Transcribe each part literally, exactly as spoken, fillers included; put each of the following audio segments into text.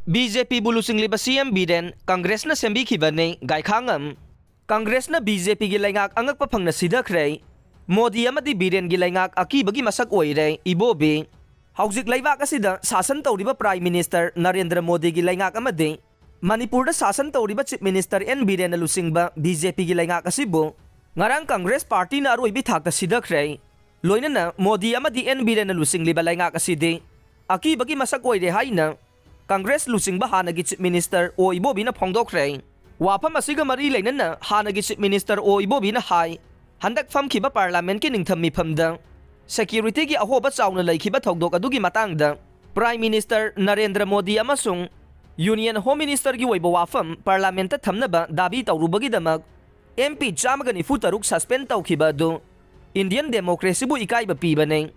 B J ꯄꯤꯕꯨ ꯂꯨꯆꯤꯡꯂꯤꯕ ꯁꯤ M Biren ꯀꯪꯒ꯭ꯔꯦꯁꯅ ꯁꯦꯝꯕꯤꯈꯤꯕꯅꯤ꯫ ꯒꯥꯏꯈꯥꯉꯝ꯫ ꯀꯪꯒ꯭ꯔꯦꯁꯅ ꯕꯤ ꯖꯦ ꯄꯤꯒꯤ ꯂꯩꯉꯥꯛ ꯑꯉꯛꯄ ꯐꯪꯅ ꯁꯤꯊꯈ꯭ꯔꯦ꯫ ꯃꯣꯗꯤ ꯑꯃꯗꯤ ꯕꯤꯔꯦꯟꯒꯤ ꯂꯩꯉꯥꯛ ꯑꯀꯤꯕꯒꯤ ꯃꯁꯛ ꯑꯣꯏꯔꯦ꯫ ꯏꯕꯣꯕꯤ꯫ ꯍꯧꯖꯤꯛ ꯂꯩꯕꯥꯛ ꯑꯁꯤꯗ ꯁꯥꯁꯟ ꯇꯧꯔꯤꯕ Prime Minister ꯅꯔꯦꯟꯗ꯭ꯔ ꯃꯣꯗꯤꯒꯤ ꯂꯩꯉꯥꯛ ꯑꯃꯗꯤ ꯃꯅꯤꯄꯨꯔꯗ ꯁꯥꯁꯟ ꯇꯧꯔꯤꯕ Chief Minister ꯑꯦꯟ ꯕꯤꯔꯦꯟꯅ ꯂꯨꯆꯤꯡꯕ ꯕꯤ ꯖꯦ ꯄꯤꯒꯤ ꯂꯩꯉꯥꯛ ꯑꯁꯤꯕꯨ ꯉꯔꯥꯡ ꯀꯪꯒ꯭ꯔꯦꯁ ꯄꯥꯔꯇꯤꯅ ꯑꯔꯣꯏꯕꯤ ꯊꯥꯛꯇ ꯁꯤꯊꯈ꯭ꯔꯦ꯫ ꯂꯣꯏꯅꯅ ꯃꯣꯗꯤ ꯑꯃꯗꯤ ꯑꯦꯟ ꯕꯤꯔꯦꯟꯅ ꯂꯨꯆꯤꯡꯂꯤꯕ ꯂꯩꯉꯥꯛ ꯑꯁꯤꯗꯤ ꯑꯀꯤꯕꯒꯤ ꯃꯁꯛ ꯑꯣꯏꯔꯦ ꯍꯥꯏꯅ ꯀꯪꯒ꯭ꯔꯦꯁ ꯂꯨꯆꯤꯡꯕ ꯍꯥꯟꯅꯒꯤ Chief Minister ꯑꯣ ꯏꯕꯣꯕꯤꯅ ꯐꯣꯡꯗꯣꯛꯈ꯭ꯔꯦ꯫ ꯋꯥꯐꯝ ꯑꯁꯤꯒ ꯃꯔꯤ ꯂꯩꯅꯅ ꯍꯥꯟꯅꯒꯤ Chief Minister ꯑꯣ ꯏꯕꯣꯕꯤꯅ ꯍꯥꯏ, ꯍꯟꯗꯛ ꯐꯝꯈꯤꯕ Parliamentꯀꯤ ꯅꯤꯡꯊꯝ ꯃꯤꯐꯝꯗ securityꯒꯤ ꯑꯍꯣꯕ ꯆꯥꯎꯅ ꯂꯩꯈꯤꯕ ꯊꯧꯗꯣꯛ ꯑꯗꯨꯒꯤ ꯃꯇꯥꯡꯗ Prime Minister ꯅꯔꯦꯟꯗ꯭ꯔ ꯃꯣꯗꯤ ꯑꯃꯁꯨꯡ Union Home Ministerꯒꯤ ꯑꯣꯏꯕ ꯋꯥꯐꯝ Parliamentꯇ ꯊꯝꯅꯕ ꯗꯥꯕꯤ ꯇꯧꯔꯨꯕꯒꯤꯗꯃꯛ ꯑꯦꯝ ꯄꯤ ꯆꯥꯝꯃꯒ ꯅꯤꯐꯨ ꯇꯔꯨꯛ suspend ꯇꯧꯈꯤꯕ ꯑꯗꯨ Indian democracyꯕꯨ ꯏꯀꯥꯏꯕ ꯄꯤꯕꯅꯤ꯫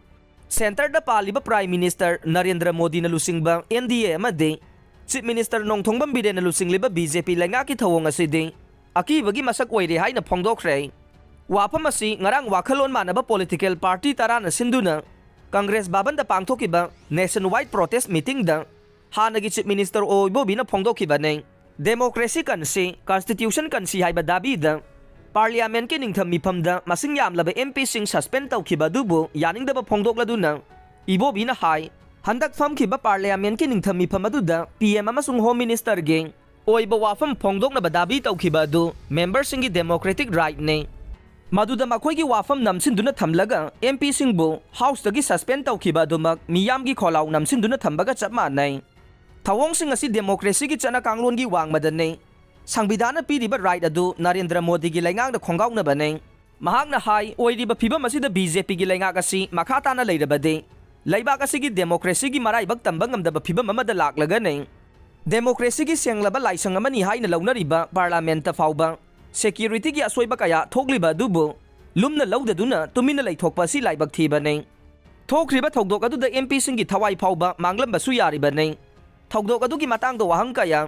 Centreꯗ ꯄꯥꯜꯂꯤꯕ Prime Minister ꯅꯔꯦꯟꯗ꯭ꯔ ꯃꯣꯗꯤꯅ ꯂꯨꯆꯤꯡꯕ ꯑꯦꯟ ꯗꯤ ꯑꯦ ꯑꯃꯗꯤ Chief Minister ꯅꯣꯡꯊꯣꯡꯕꯝ ꯕꯤꯔꯦꯟꯅ ꯂꯨꯆꯤꯡꯂꯤꯕ ꯕꯤ ꯖꯦ ꯄꯤ ꯂꯩꯉꯥꯛꯀꯤ ꯊꯧꯑꯣꯡ ꯑꯁꯤꯗꯤ ꯑꯀꯤꯕꯒꯤ ꯃꯁꯛ ꯑꯣꯏꯔꯦ ꯍꯥꯏꯅ ꯐꯣꯡꯗꯣꯛꯈ꯭ꯔꯦ꯫ ꯋꯥꯐꯝ ꯑꯁꯤ ꯉꯔꯥꯡ ꯋꯥꯈꯜꯂꯣꯟ ꯃꯥꯟꯅꯕ political party ꯇꯔꯥꯅ ꯁꯤꯟꯗꯨꯅ ꯀꯪꯒ꯭ꯔꯦꯁ ꯚꯕꯟꯗ ꯄꯥꯡꯊꯣꯛꯈꯤꯕ nationwide protest meetingꯗ ꯍꯥꯟꯅꯒꯤ Chief Minister ꯑꯣ ꯏꯕꯣꯕꯤꯅ ꯐꯣꯡꯗꯣꯛꯈꯤꯕꯅꯤ꯫ Democracy ꯀꯟꯁꯤ, Constitution ꯀꯟꯁꯤ ꯍꯥꯏꯕ ꯗꯥꯕꯤꯗ Parliamentꯀꯤ ꯅꯤꯡꯊꯝ ꯃꯤꯐꯝꯗ ꯃꯁꯤꯡ ꯌꯥꯝꯂꯕ ꯑꯦꯝ ꯄꯤꯁꯤꯡ suspend ꯇꯧꯈꯤꯕ ꯑꯗꯨꯕꯨ ꯌꯥꯅꯤꯡꯗꯕ ꯐꯣꯡꯗꯣꯛꯂꯗꯨꯅ ꯏꯕꯣꯕꯤꯅ ꯍꯥꯏ, ꯍꯟꯗꯛ ꯐꯝꯈꯤꯕ Parliamentꯀꯤ ꯅꯤꯡꯊꯝ ꯃꯤꯐꯝ ꯑꯗꯨꯗ ꯄꯤ ꯑꯦꯝ ꯑꯃꯁꯨꯡ Home Ministerꯒꯤ ꯑꯣꯏꯕ ꯋꯥꯐꯝ ꯐꯣꯡꯗꯣꯛꯅꯕ ꯗꯥꯕꯤ ꯇꯧꯈꯤꯕ ꯑꯗꯨ memberꯁꯤꯡꯒꯤ democratic rightꯅꯤ꯫ ꯃꯗꯨꯗ ꯃꯈꯣꯏꯒꯤ ꯋꯥꯐꯝ ꯅꯝꯁꯤꯟꯗꯨꯅ ꯊꯝꯂꯒ ꯑꯦꯝ ꯄꯤꯁꯤꯡꯕꯨ Houseꯇꯒꯤ suspend ꯇꯧꯈꯤꯕ ꯑꯗꯨꯃꯛ ꯃꯤꯌꯥꯝꯒꯤ ꯈꯣꯜꯂꯥꯎ ꯅꯝꯁꯤꯟꯗꯨꯅ ꯊꯝꯕꯒ ꯆꯞ ꯃꯥꯟꯅꯩ꯫ ꯊꯧꯑꯣꯡꯁꯤꯡ ꯑꯁꯤ democracyꯒꯤ ꯆꯠꯅ ꯀꯥꯡꯂꯣꯟꯒꯤ ꯋꯥꯡꯃꯗꯅꯤ꯫ ꯁꯪꯕꯤꯙꯥꯟꯅ ꯄꯤꯔꯤꯕ right ꯑꯗꯨ ꯅꯔꯦꯟꯗ꯭ꯔ ꯃꯣꯗꯤꯒꯤ ꯂꯩꯉꯥꯛꯅ ꯈꯣꯡꯒꯥꯎꯅꯕꯅꯤ꯫ ꯃꯍꯥꯛꯅ ꯍꯥꯏ, ꯑꯣꯏꯔꯤꯕ ꯐꯤꯚꯝ ꯑꯁꯤꯗ ꯕꯤ ꯖꯦ ꯄꯤꯒꯤ ꯂꯩꯉꯥꯛ ꯑꯁꯤ ꯃꯈꯥ ꯇꯥꯅ ꯂꯩꯔꯕꯗꯤ ꯂꯩꯕꯥꯛ ꯑꯁꯤꯒꯤ democracyꯒꯤ ꯃꯔꯥꯏꯕꯛ ꯇꯝꯕ ꯉꯝꯗꯕ ꯐꯤꯚꯝ ꯑꯃꯗ ꯂꯥꯛꯂꯒꯅꯤ꯫ Democracyꯒꯤ ꯁꯦꯡꯂꯕ ꯂꯥꯏꯁꯪ ꯑꯃꯅꯤ ꯍꯥꯏꯅ ꯂꯧꯅꯔꯤꯕ Parliamentꯇ ꯐꯥꯎꯕ securityꯒꯤ ꯑꯁꯣꯏꯕ ꯀꯌꯥ ꯊꯣꯛꯂꯤꯕ ꯑꯗꯨꯕꯨ ꯂꯨꯝꯅ ꯂꯧꯗꯗꯨꯅ ꯇꯨꯃꯤꯟꯅ ꯂꯩꯊꯣꯛꯄ ꯑꯁꯤ ꯂꯥꯏꯕꯛ ꯊꯤꯕꯅꯤ꯫ ꯊꯣꯛꯈ꯭ꯔꯤꯕ ꯊꯧꯗꯣꯛ ꯑꯗꯨꯗ ꯑꯦꯝ ꯄꯤꯁꯤꯡꯒꯤ ꯊꯋꯥꯏ ꯐꯥꯎꯕ ꯃꯥꯡꯂꯝꯕꯁꯨ ꯌꯥꯔꯤꯕꯅꯤ꯫ ꯊꯧꯗꯣꯛ ꯑꯗꯨꯒꯤ ꯃꯇꯥꯡꯗ ꯋꯥꯍꯪ ꯀꯌꯥ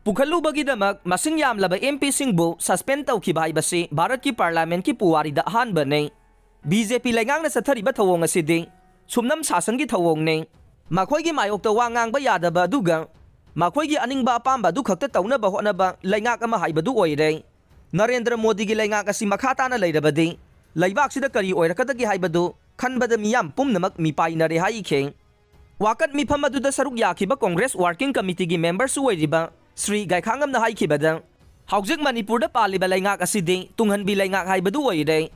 ꯄꯨꯈꯠꯂꯨꯕꯒꯤꯗꯃꯛ ꯃꯁꯤꯡ ꯌꯥꯝꯂꯕ ꯑꯦꯝ ꯄꯤꯁꯤꯡꯕꯨ suspend ꯇꯧꯈꯤꯕ ꯍꯥꯏꯕꯁꯤ ꯚꯥꯔꯠꯀꯤ Parliamentꯀꯤ ꯄꯨꯋꯥꯔꯤꯗ ꯑꯍꯥꯟꯕꯅꯤ꯫ ꯕꯤ ꯖꯦ ꯄꯤ ꯂꯩꯉꯥꯛꯅ ꯆꯠꯊꯔꯤꯕ ꯊꯧꯑꯣꯡ ꯑꯁꯤꯗꯤ ꯁꯨꯞꯅꯝ ꯁꯥꯁꯟꯒꯤ ꯊꯧꯑꯣꯡꯅꯤ꯫ ꯃꯈꯣꯏꯒꯤ ꯃꯥꯌꯣꯛꯇ ꯋꯥ ꯉꯥꯡꯕ ꯌꯥꯗꯕ ꯑꯗꯨꯒ ꯃꯈꯣꯏꯒꯤ ꯑꯅꯤꯡꯕ ꯑꯄꯥꯝꯕ ꯑꯗꯨ ꯈꯛꯇ ꯇꯧꯅꯕ ꯍꯣꯠꯅꯕ ꯂꯩꯉꯥꯛ ꯑꯃ ꯍꯥꯏꯕꯗꯨ ꯑꯣꯏꯔꯦ꯫ ꯅꯔꯦꯟꯗ꯭ꯔ ꯃꯣꯗꯤꯒꯤ ꯂꯩꯉꯥꯛ ꯑꯁꯤ ꯃꯈꯥ ꯇꯥꯅ ꯂꯩꯔꯕꯗꯤ ꯂꯩꯕꯥꯛꯁꯤꯗ ꯀꯔꯤ ꯑꯣꯏꯔꯛꯀꯗꯒꯦ ꯍꯥꯏꯕꯗꯨ ꯈꯟꯕꯗ ꯃꯤꯌꯥꯝ ꯄꯨꯝꯅꯃꯛ ꯃꯤꯄꯥꯏꯅꯔꯦ ꯍꯥꯏꯈꯤ꯫ ꯋꯥꯀꯠ ꯃꯤꯐꯝ ꯑꯗꯨꯗ ꯁꯔꯨꯛ ꯌꯥꯈꯤꯕ ꯀꯣꯡꯒ꯭ꯔꯦꯁ ꯋꯥꯔꯀꯤꯡ ꯀꯃꯤꯇꯤꯒꯤ ꯃꯦꯝꯕꯔꯁꯨ ꯑꯣꯏꯔꯤꯕ ꯁ꯭ꯔꯤ ꯒꯥꯏꯈꯥꯉꯝꯅ ꯍꯥꯏꯈꯤꯕꯗ, ꯍꯧꯖꯤꯛ ꯃꯅꯤꯄꯨꯔꯗ ꯄꯥꯜꯂꯤꯕ ꯂꯩꯉꯥꯛ ꯑꯁꯤꯗꯤ ꯇꯨꯡꯍꯟꯕꯤ ꯂꯩꯉꯥꯛ ꯍꯥꯏꯕꯗꯨ ꯑꯣꯏꯔꯦ꯫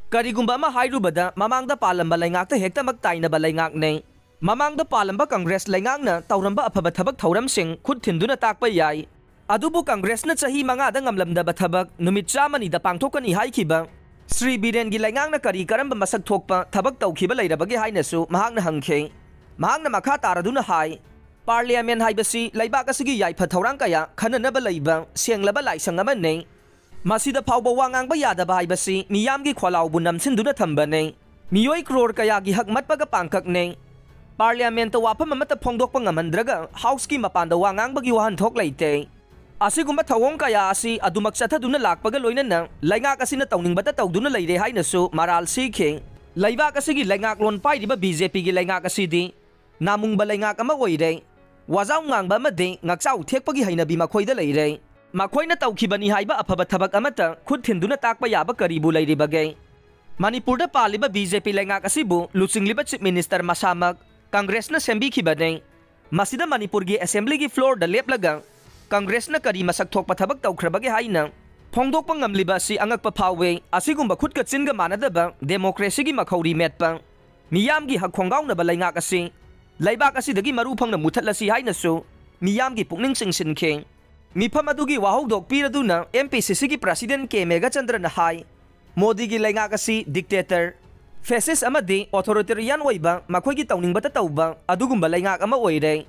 ꯀꯔꯤꯒꯨꯝꯕ ꯑꯃ ꯍꯥꯏꯔꯨꯕꯗ, ꯃꯃꯥꯡꯗ ꯄꯥꯜꯂꯝꯕ ꯂꯩꯉꯥꯛꯇ ꯍꯦꯛꯇꯃꯛ ꯇꯥꯏꯅꯕ ꯂꯩꯉꯥꯛꯅꯦ꯫ ꯃꯃꯥꯡꯗ ꯄꯥꯜꯂꯝꯕ ꯀꯪꯒ꯭ꯔꯦꯁ ꯂꯩꯉꯥꯛꯅ ꯇꯧꯔꯝꯕ ꯑꯐꯕ ꯊꯕꯛ ꯊꯧꯔꯝꯁꯤꯡ ꯈꯨꯠ ꯊꯤꯟꯗꯨꯅ ꯇꯥꯛꯄ ꯌꯥꯏ꯫ ꯑꯗꯨꯕꯨ ꯀꯪꯒ꯭ꯔꯦꯁꯅ ꯆꯍꯤ ꯃꯉꯥꯗ ꯉꯝꯂꯝꯗꯕ ꯊꯕꯛ ꯅꯨꯃꯤꯠ ꯆꯥꯝꯃꯅꯤꯗ ꯄꯥꯡꯊꯣꯛꯀꯅꯤ ꯍꯥꯏꯈꯤꯕ ꯁ꯭ꯔꯤ ꯕꯤꯔꯦꯟꯒꯤ ꯂꯩꯉꯥꯛꯅ ꯀꯔꯤ ꯀꯔꯝꯕ ꯃꯁꯛ ꯊꯣꯛꯄ ꯊꯕꯛ ꯇꯧꯈꯤꯕ ꯂꯩꯔꯕꯒꯦ ꯍꯥꯏꯅꯁꯨ ꯃꯍꯥꯛꯅ ꯍꯪꯈꯤ꯫ ꯃꯍꯥꯛꯅ ꯃꯈꯥ ꯇꯥꯔꯗꯨꯅ ꯍꯥꯏ, ꯄꯥꯔꯂꯤꯌꯥꯃꯦꯟ ꯍꯥꯏꯕꯁꯤ ꯂꯩꯕꯥꯛ ꯑꯁꯤꯒꯤ ꯌꯥꯏꯐ ꯊꯧꯔꯥꯡ ꯀꯌꯥ ꯈꯟꯅꯅꯕ ꯂꯩꯕ ꯁꯦꯡꯂꯕ ꯂꯥꯏꯁꯪ ꯑꯃꯅꯤ꯫ ꯃꯁꯤꯗ ꯐꯥꯎꯕ ꯋꯥ ꯉꯥꯡꯕ ꯌꯥꯗꯕ ꯍꯥꯏꯕꯁꯤ ꯃꯤꯌꯥꯝꯒꯤ ꯈꯣꯜꯂꯥꯎꯕꯨ ꯅꯝꯁꯤꯟꯗꯨꯅ ꯊꯝꯕꯅꯤ꯫ ꯃꯤꯑꯣꯏ ꯀ꯭ꯔꯣꯔ ꯀꯌꯥꯒꯤ ꯍꯛ ꯃꯠꯄꯒ ꯄꯥꯡꯀꯛꯅꯤ꯫ ꯄꯥꯔꯂꯤꯌꯥꯃꯦꯟꯇ ꯋꯥꯐꯝ ꯑꯃꯠꯇ ꯐꯣꯡꯗꯣꯛꯄ ꯉꯝꯍꯟꯗ꯭ꯔꯒ ꯍꯥꯎꯁꯀꯤ ꯃꯄꯥꯟꯗ ꯋꯥ ꯉꯥꯡꯕꯒꯤ ꯋꯥꯍꯟꯊꯣꯛ ꯂꯩꯇꯦ꯫ ꯑꯁꯤꯒꯨꯝꯕ ꯊꯧꯑꯣꯡ ꯀꯌꯥ ꯑꯁꯤ ꯑꯗꯨꯃꯛ ꯆꯠꯊꯗꯨꯅ ꯂꯥꯛꯄꯒ ꯂꯣꯏꯅꯅ ꯂꯩꯉꯥꯛ ꯑꯁꯤꯅ ꯇꯧꯅꯤꯡꯕꯇ ꯇꯧꯗꯨꯅ ꯂꯩꯔꯦ ꯍꯥꯏꯅꯁꯨ ꯃꯔꯥꯜ ꯁꯤꯈꯤ꯫ ꯂꯩꯕꯥꯛ ꯑꯁꯤꯒꯤ ꯂꯩꯉꯥꯛꯂꯣꯟ ꯄꯥꯏꯔꯤꯕ ꯕꯤ ꯖꯦ ꯄꯤꯒꯤ ꯂꯩꯉꯥꯛ ꯑꯁꯤꯗꯤ ꯅꯥꯃꯨꯡꯕ ꯂꯩꯉꯥꯛ ꯑꯃ ꯑꯣꯏꯔꯦ꯫ ꯋꯥꯖꯥꯎ ꯉꯥꯡꯕ ꯑꯃꯗꯤ ꯉꯥꯛꯆꯥꯎ ꯊꯦꯛꯄꯒꯤ ꯍꯩꯅꯕꯤ ꯃꯈꯣꯏꯗ ꯂꯩꯔꯦ꯫ ꯃꯈꯣꯏꯅ ꯇꯧꯈꯤꯕꯅꯤ ꯍꯥꯏꯕ ꯑꯐꯕ ꯊꯕꯛ ꯑꯃꯠꯇ ꯈꯨꯠ ꯊꯤꯟꯗꯨꯅ ꯇꯥꯛꯄ ꯌꯥꯕ ꯀꯔꯤꯕꯨ ꯂꯩꯔꯤꯕꯒꯦ? ꯃꯅꯤꯄꯨꯔꯗ ꯄꯥꯜꯂꯤꯕ ꯕꯤ ꯖꯦ ꯄꯤ ꯂꯩꯉꯥꯛ ꯑꯁꯤꯕꯨ ꯂꯨꯆꯤꯡꯂꯤꯕ ꯆꯤꯐ ꯃꯤꯅꯤꯁꯇꯔ ꯃꯁꯥꯃꯛ ꯀꯪꯒ꯭ꯔꯦꯁꯅ ꯁꯦꯝꯕꯤꯈꯤꯕꯅꯤ꯫ ꯃꯁꯤꯗ ꯃꯅꯤꯄꯨꯔꯒꯤ ꯑꯦꯁꯦꯝꯕ꯭ꯂꯤꯒꯤ ꯐ꯭ꯂꯣꯔꯗ ꯂꯦꯞꯂꯒ ꯀꯪꯒ꯭ꯔꯦꯁꯅ ꯀꯔꯤ ꯃꯁꯛ ꯊꯣꯛꯄ ꯊꯕꯛ ꯇꯧꯈ꯭ꯔꯕꯒꯦ ꯍꯥꯏꯅ ꯐꯣꯡꯗꯣꯛꯄ ꯉꯝꯂꯤꯕ ꯑꯁꯤ ꯑꯉꯛꯄ ꯐꯥꯎꯋꯦ꯫ ꯑꯁꯤꯒꯨꯝꯕ ꯈꯨꯠꯀ ꯆꯤꯟꯒ ꯃꯥꯟꯅꯗꯕ ꯗꯦꯃꯣꯀ꯭ꯔꯦꯁꯤꯒꯤ ꯃꯈꯧꯔꯤ ꯃꯦꯠꯄ, ꯃꯤꯌꯥꯝꯒꯤ ꯍꯛ ꯈꯣꯡꯒꯥꯎꯅꯕ ꯂꯩꯉꯥꯛ ꯑꯁꯤ ꯂꯩꯕꯥꯛ ꯑꯁꯤꯗꯒꯤ ꯃꯔꯨ ꯐꯪꯅ ꯃꯨꯊꯠꯂꯁꯤ ꯍꯥꯏꯅꯁꯨ ꯃꯤꯌꯥꯝꯒꯤ ꯄꯨꯛꯅꯤꯡ ꯆꯤꯡꯁꯤꯟꯈꯤ꯫ ꯃꯤꯐꯝ ꯑꯗꯨꯒꯤ ꯋꯥꯍꯧꯗꯣꯛ ꯄꯤꯔꯗꯨꯅ ꯑꯦꯝ ꯄꯤ ꯁꯤ ꯁꯤꯒꯤ ꯄ꯭ꯔꯁꯤꯗꯦꯟ ꯀꯦ ꯃꯦꯘꯆꯟꯗ꯭ꯔꯅ ꯍꯥꯏ, ꯃꯣꯗꯤꯒꯤ ꯂꯩꯉꯥꯛ ꯑꯁꯤ ꯗꯤꯛꯇꯦꯇꯔ, ꯐꯦꯁꯤꯁ ꯑꯃꯗꯤ ꯑꯣꯊꯣꯔꯤꯇꯦꯔꯤꯌꯥꯟ ꯑꯣꯏꯕ ꯃꯈꯣꯏꯒꯤ ꯇꯧꯅꯤꯡꯕꯇ ꯇꯧꯕ ꯑꯗꯨꯒꯨꯝꯕ ꯂꯩꯉꯥꯛ ꯑꯃ ꯑꯣꯏꯔꯦ꯫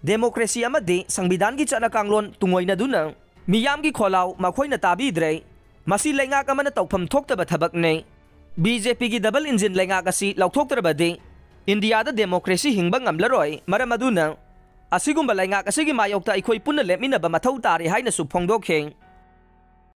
ꯗꯦꯃꯣꯀ꯭ꯔꯦꯁꯤ ꯑꯃꯗꯤ ꯁꯪꯕꯤꯙꯥꯟꯒꯤ ꯆꯠꯅ ꯀꯥꯡꯂꯣꯟ ꯇꯨꯡꯑꯣꯏꯅꯗꯨꯅ ꯃꯤꯌꯥꯝꯒꯤ ꯈꯣꯜꯂꯥꯎ ꯃꯈꯣꯏꯅ ꯇꯥꯕꯤꯗ꯭ꯔꯦ꯫ ꯃꯁꯤ ꯂꯩꯉꯥꯛ ꯑꯃꯅ ꯇꯧꯐꯝ ꯊꯣꯛꯇꯕ ꯊꯕꯛꯅꯤ꯫ ꯕꯤ ꯖꯦ ꯄꯤꯒꯤ ꯗꯕꯜ ꯏꯟꯖꯤꯟ ꯂꯩꯉꯥꯛ ꯑꯁꯤ ꯂꯧꯊꯣꯛꯇ꯭ꯔꯕꯗꯤ ꯏꯟꯗꯤꯌꯥꯗ ꯗꯦꯃꯣꯀ꯭ꯔꯦꯁꯤ ꯍꯤꯡꯕ ꯉꯝꯂꯔꯣꯏ꯫ ꯃꯔꯝ ꯑꯗꯨꯅ ꯑꯁꯤꯒꯨꯝꯕ ꯂꯩꯉꯥꯛ ꯑꯁꯤꯒꯤ ꯃꯥꯌꯣꯛꯇ ꯑꯩꯈꯣꯏ ꯄꯨꯟꯅ ꯂꯦꯞꯃꯤꯟꯅꯕ ꯃꯊꯧ ꯇꯥꯔꯦ ꯍꯥꯏꯅꯁꯨ ꯐꯣꯡꯗꯣꯛꯈꯤ꯫